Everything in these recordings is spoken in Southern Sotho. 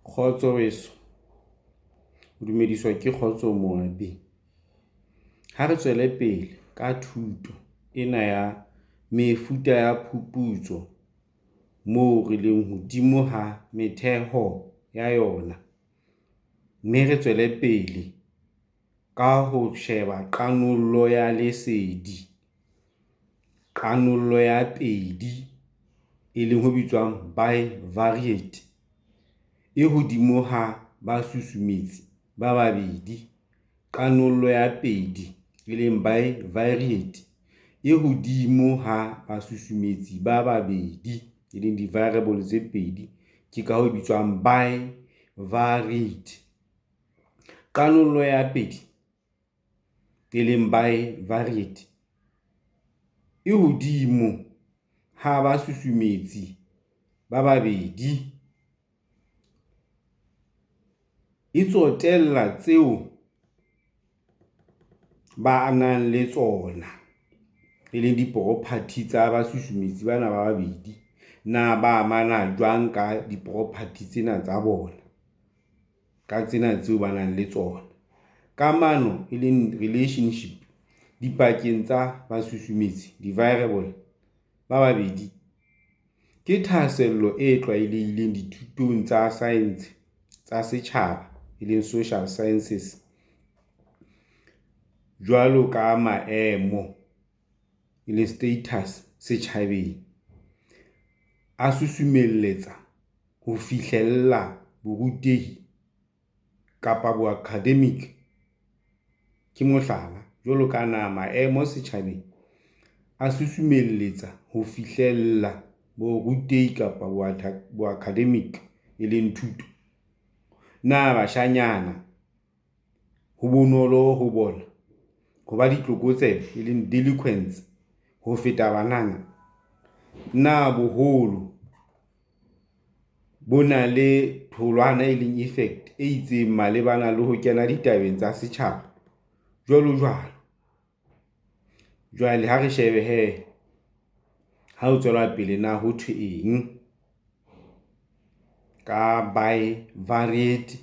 Kgotso weso, o dumediswa ke Kgotso Moabi. Ha re tswele pele ka thuto ena ya mefuta ya phuputso moo re leng hodimo ha metheho ya yona, mme re tswele pele ka ho sheba qanollo ya lesedi. Qanollo ya 2, e leng ho bitswang bivariate, e hodimo ha basusumetsi ba babedi. Qanollo ya 2, e leng bivariate, e hodimo ha basusumetsi ba babedi, e leng di-variable tse pedi, ke ka hoo e bitswang bivariate. Qanollo ya 2, e leng bivariate, e hodimo ha basusumetsi ba babedi, e tsotella tseo ba nang le tsona, e leng di-property tsa basusumetsi bana ba babedi. Na ba amana jwang ka di-property tsena tsa bona, ka tsena tseo ba nang le tsona. Kamano, e leng relationship, dipakeng tsa basusumetsi, di-variable, ba babedi, ke thahasello e tlwaelehileng dithutong tsa saense tsa setjhaba, e leng social sciences, jwalo ka maemo, e leng status, setjhabeng, a susumelletsa ho fihlella borutehi kapa boakademik. Ke mohlala, jwalo ka na maemo setjhabeng a susumelletsa ho fihlella borutehi kapa boakademik, e leng thuto? Na bashanyana ho bonolo ho bona ho ba ditlokotsebe, e leng delinquents, ho feta banana? Na boholo bo na le tholwana, e leng effect, e itseng malebana le ho kena ditabeng tsa setjhaba, jwalojwalo. Jwale ha re shebe hee ha ho tswela pele na ho thwe eng ka bivariate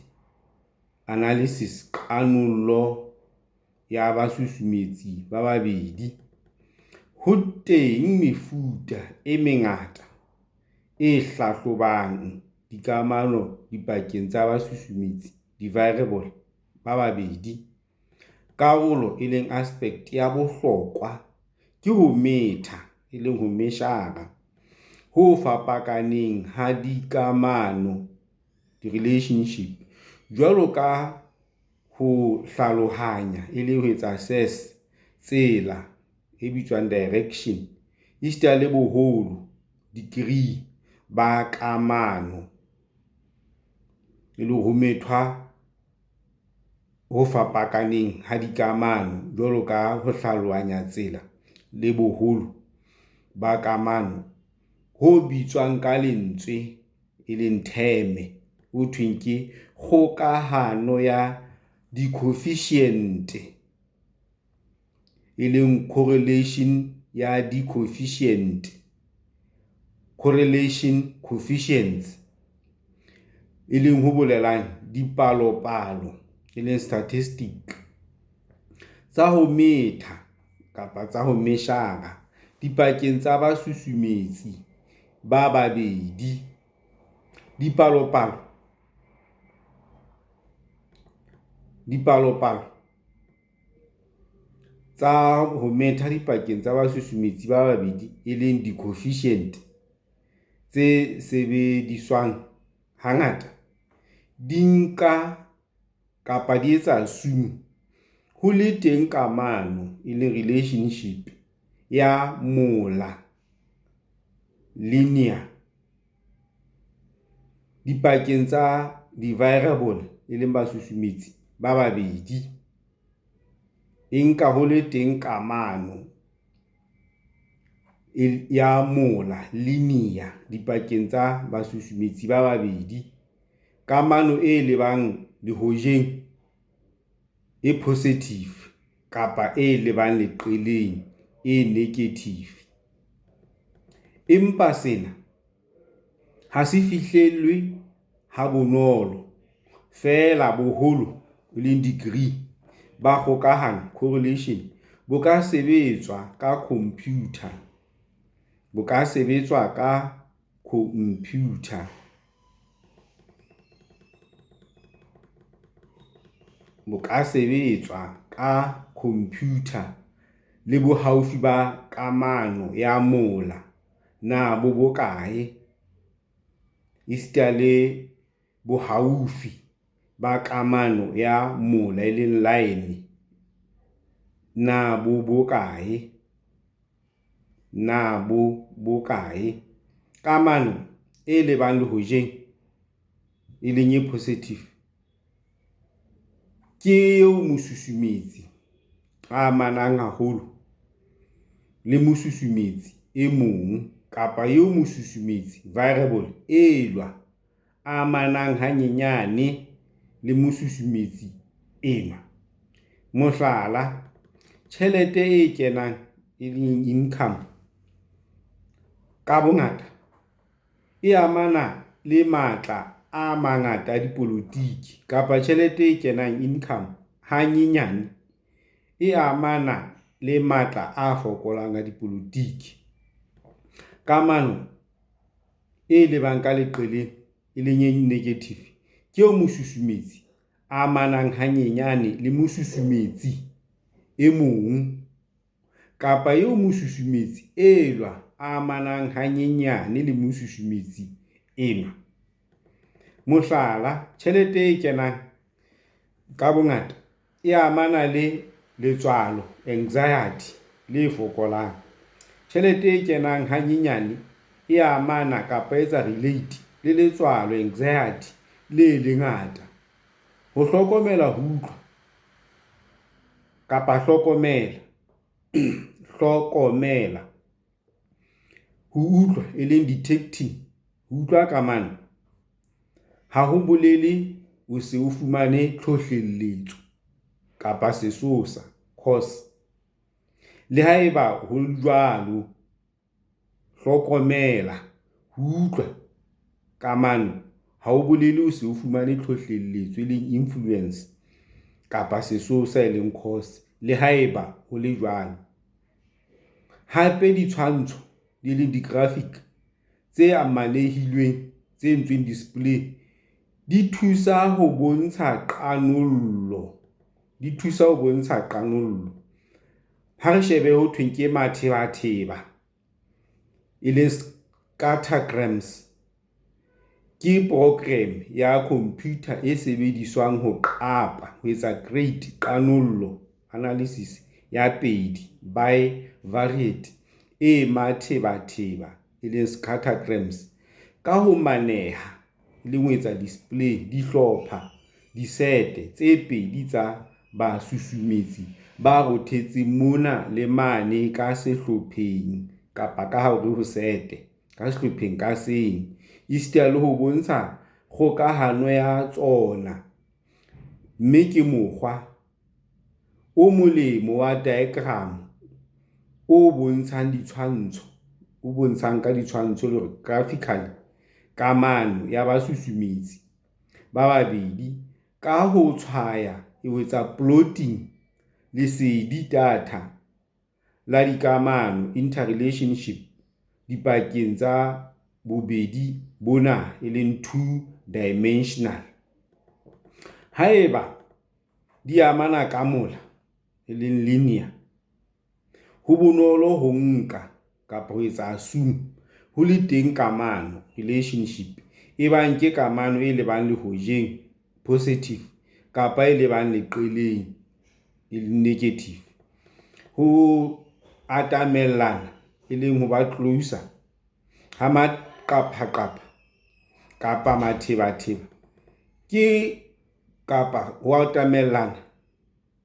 analysis, qanollo ya basusumetsi ba babedi. Ho teng mefuta e mengata e hlahlobang dikamano dipakeng tsa basusumetsi, di-variable, ba babedi. Karolo, e leng aspect, ya bohlokwa ke ho metha, e leng ho measure, ho fapakaneng ha dikamano, relationship, jwalo ka ho hlalohanya, e leng ho etsa assess, tsela, e bitswang direction, esita le boholo, degree, ba kamano, e le ho methwa ho fapakaneng ha dikamano jwalo ka ho hlalohanya tsela le boholo ba kamano, ho bitswang ka lentswe, e leng term, ho thweng ke kgokahano ya dikoefishiente, e leng correlation ya dikoefishiente, correlation coefficients, e leng ho bolelang dipalopalo, e leng statistics, tsa ho metha kapa tsa ho measure dipakeng tsa basusumetsi ba babedi. Dipalopalo tsa ho metha dipakeng tsa basusumetsi ba babedi, e leng dicoefficient, tse sebediswang hangata, di nka kapa di etsa assume ho le teng kamano, e leng relationship, ya mola, linear, dipakeng tsa di-variable, e leng basusumetsi ba babedi. E nka ho le teng kamano ya mola, linear, dipakeng tsa basusumetsi ba babedi. Kamano e lebang lehojeng e positive kapa e lebang leqeleng e negative. Empa sena ha se fihlellwe habonolo, feela boholo, degree, ba kgokahano, correlation, bo ka sebetswa ka khomputha le bohaufi ba kamano ya mola na bo bokae esita le bohaufi ba kamano ya mola, line, na bo bokae. Kamano e lebang lehojeng, e leng e positive, ke eo mosusumetsi a amanang haholo le mosusumetsi e mong kapa eo mosusumetsi, variable, elwa a amanang hanyenyane le mosusumetsi enwa. Mohlala, tjhelete e kenang, income, ka bongata e amana le matla a mangata a dipolotiki, kapa tjhelete e kenang, income, hanyenyane e amana le matla a fokolang a dipolotiki. Kamano e lebang ka leqeleng, e leng e negative, ke eo mosusumetsi a amanang hanyenyane le mosusumetsi e mong kapa eo mosusumetsi elwa a amanang hanyenyane le mosusumetsi enwa. Mohlala, tjhelete e kenang ka bongata e amana le letswalo, anxiety, le fokolang, tjhelete e kenang hanyenyane e amana kapa e etsa relate le letswalo, anxiety, le lengata. Ho hlokomela ho utlwa kapa hlokomela, hlokomela ho utlwa, e leng detecting, ho utlwa kamano ha ho bolele o se o fumane tlhohlelletso kapa sesosa, cause, Le ha eba ho le jwalo, hlokomela ho utlwa kamano ha ho bolele o se o fumane tlhohlelletso, e leng influence, kapa sesosa, e leng cause, le haeba ho le jwalo. Hape, ditshwantsho, e leng di-graphic, tse manehilweng, tse entsweng display, di thusa ho bontsha qanollo. Ha re shebe ho thweng ke mathebatheba, e leng scattergrams, ke program ya computer e sebediswang ho qapa, ho etsa create, qanollo, analysis, ya pedi, bivariate, e mathebatheba, e leng scattergrams, ka ho maneha, e leng ho etsa display, dihlopha, disete, tse pedi tsa basusumetsi ba rothetseng mona le mane ka sehlopheng kapa ka hare ho sete, ka sehlopheng ka seng, esita le ho bontsha kgokahano ya tsona, mme ke mokgwa o molemo wa diakeramo o bontshang ka ditshwantsho, graphically, kamano ya basusumetsi ba babedi ka ho tshwaya, ho etsa plotting, lesedi, data, la dikamano, interrelationship, dipakeng tsa bobedi bona, two dimensional. Haeba di amana ka mola, e leng linear, ho bonolo ho nka kapa ho etsa assume ho le teng kamano, relationship, ebang ke kamano e lebang lehojeng, positive, kapa e lebang leqeleng, negative. Ho atamellana, e leng ho ba closer, ha maqaphaqapha kapa mathebatheba ke kapa ho atamellana,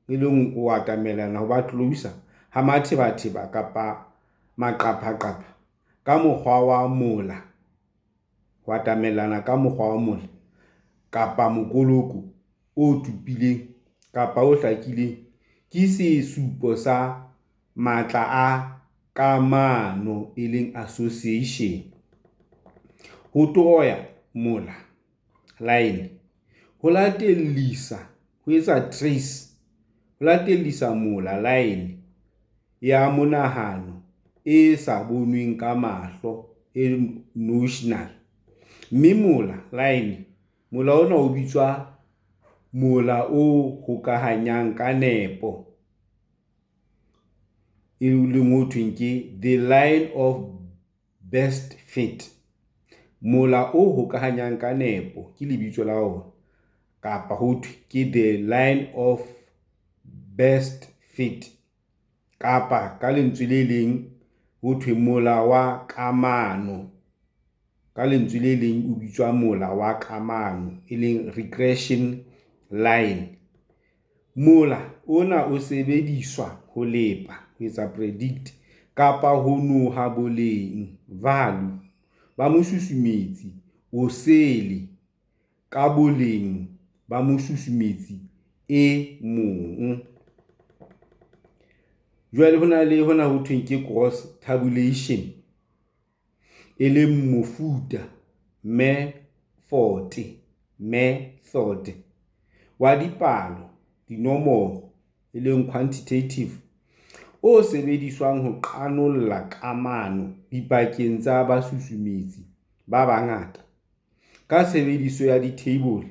e leng ho atamelana, ho ba closer, ha mathebatheba kapa maqaphaqapha ka mokgwa wa mola, ho atamellana ka mokgwa wa mola kapa mokoloko o supileng kapa o hlakileng, ke sesupo sa matla a kamano, e leng association. Ho toroya mola. line, ho latellisa, ho etsa trace, ho latellisa mola, line, ya monahano e sa bonweng ka mahlo, e notional, mme mola, line, ona o bitswa mola o hokahanyang ka nepo, e leng ho thweng ke the line of best fit. Mola o hokahanyang ka nepo ke lebitso la ona kapa ho thwe ke the line of best fit kapa ka lentswe le leng ho thwe mola wa kamano. Ka lentswe le leng o bitswa mola wa kamano, e leng regression line. Mola ona o sebediswa ho lepa, ho etsa predict, kapa ho noha boleng, value, ba mosusumetsi osele ka boleng ba mosusumetsi e mong. Jwale ho na le hona ho thweng ke cross tabulation, e leng mofuta method wa dipalo, dinomoro, e leng quantitative, o sebediswang ho qanolla kamano dipakeng tsa basusumetsi ba bangata. Ka tshebediso ya ditheibole,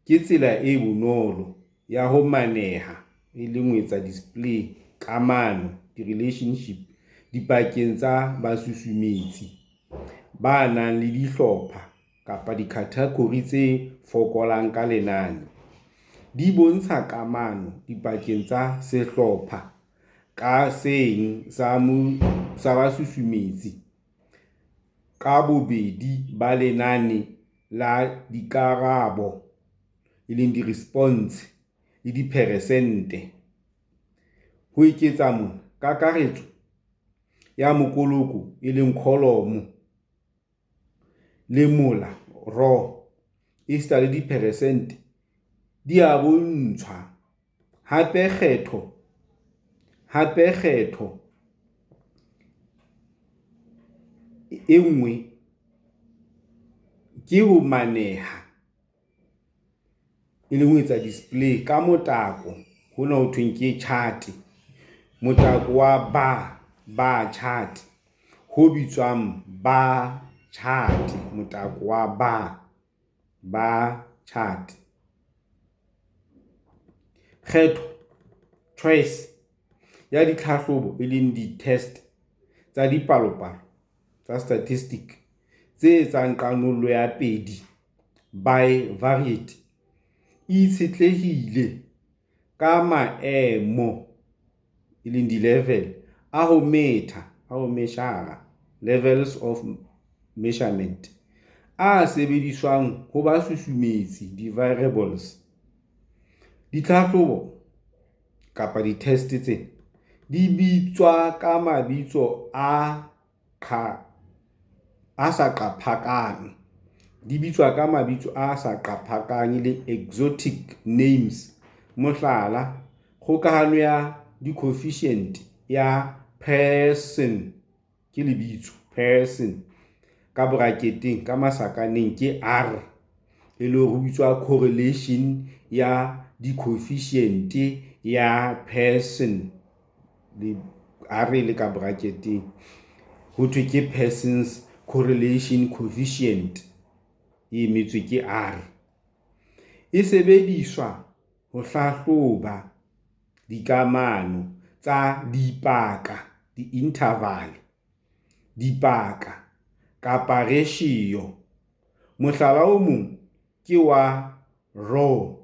ke tsela e bonolo ya ho maneha, e leng ho etsa display, kamano, di-relationship, dipakeng tsa basusumetsi ba nang le dihlopha kapa dikhathegory tse fokolang ka lenane, di bontsha kamano dipakeng tsa sehlopha ka seng sa basusumetsi ka bobedi ba lenane la dikarabo, e leng di-response, le diperesente. Ho eketsa mona, kakaretso ya mokoloko, e leng column, le mola, row, esita le diperesente di a bontshwa. Hape, kgetho e nngwe ke ho maneha, e leng ho etsa display, ka motako, hona ho thweng ke chate, motako wa bar, bar chart, ho bitswang bar chart, motako wa bar, bar chart. Kgetho, choice, ya ditlhahlobo, e leng di-test, tsa dipalopalo, tsa statistics, tse etsang qanollo ya pedi, bivariate, e itshetlehile ka maemo, e leng di-level, a ho metha, a ho meshara, levels of measurement, a sebediswang ho basusumetsi, di-variables. Ditlhahlobo kapa di-test tsena di bitswa ka mabitso a sa qaphakang, e leng exotic names, mohlala, kgokahano ya dikoefishiente ya Pearson ke lebitso Pearson ka boraketeng, ka masakaneng ke r, e leng hore ho bitswa correlation ya dikoefishiente ya Pearson, r e le ka bracket-eng, ho thwe ke Pearson's correlation coefficient, e emetswe ke r. E sebediswa ho hlahloba dikamano tsa dipaka, di-interval, dipaka kapa ratio. Mohlala o mong ke wa rho,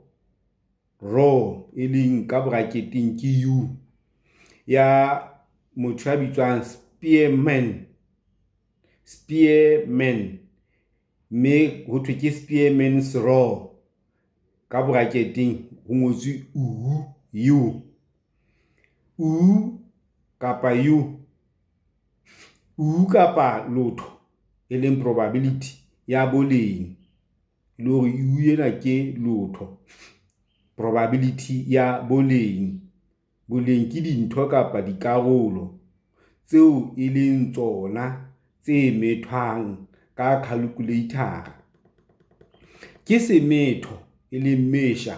e leng ka bracket-eng ke u, ya motho ya bitswang Spearman, Spearman, mme ho thwe ke Spearman's rho ka bracket-eng ho ngotswe u, u. U kapa u, u kapa lotho, e leng probability ya boleng, le hore u ena ke lotho, probability ya boleng. Boleng ke dintho kapa dikarolo tseo e leng tsona tse methwang ka khalkhuleitara. Ke semetho, measure,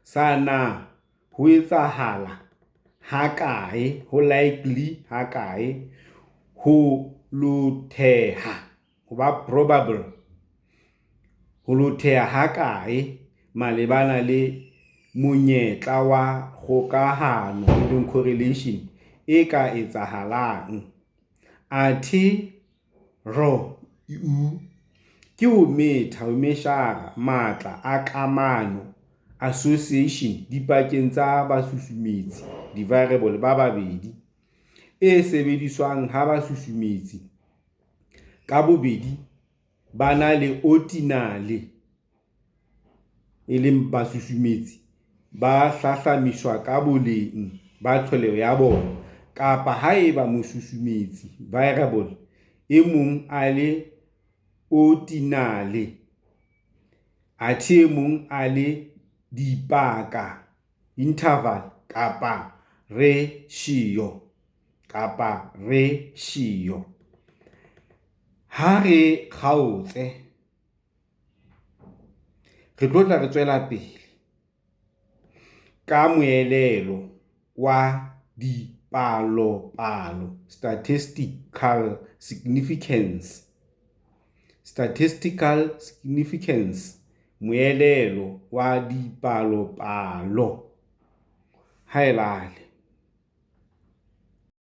sa na ho etsahala hakae, ho likely hakae, ho lotheha, probable, ho lotheha hakae malebana le monyetla wa kgokahano, correlation, e ka etsahalang. Athe r u ke ho metha, measure, matla a kamano, association, dipakeng tsa basusumetsi, variables, ba babedi, e sebediswang ha basusumetsi ka bobedi ba na le otinale, basusumetsi ba hlahlamiswa ka boleng ba tlholeho ya bona, kapa ha eba mosusumetsi, variable, e mong a le otinale, athe e mong a le dipaka, interval, kapa reshiyo. Ha re kgaotse, re tlo tla re tswela pele ka moelelo wa dipalopalo, statistical significance, moelelo wa dipalopalo. Haelale!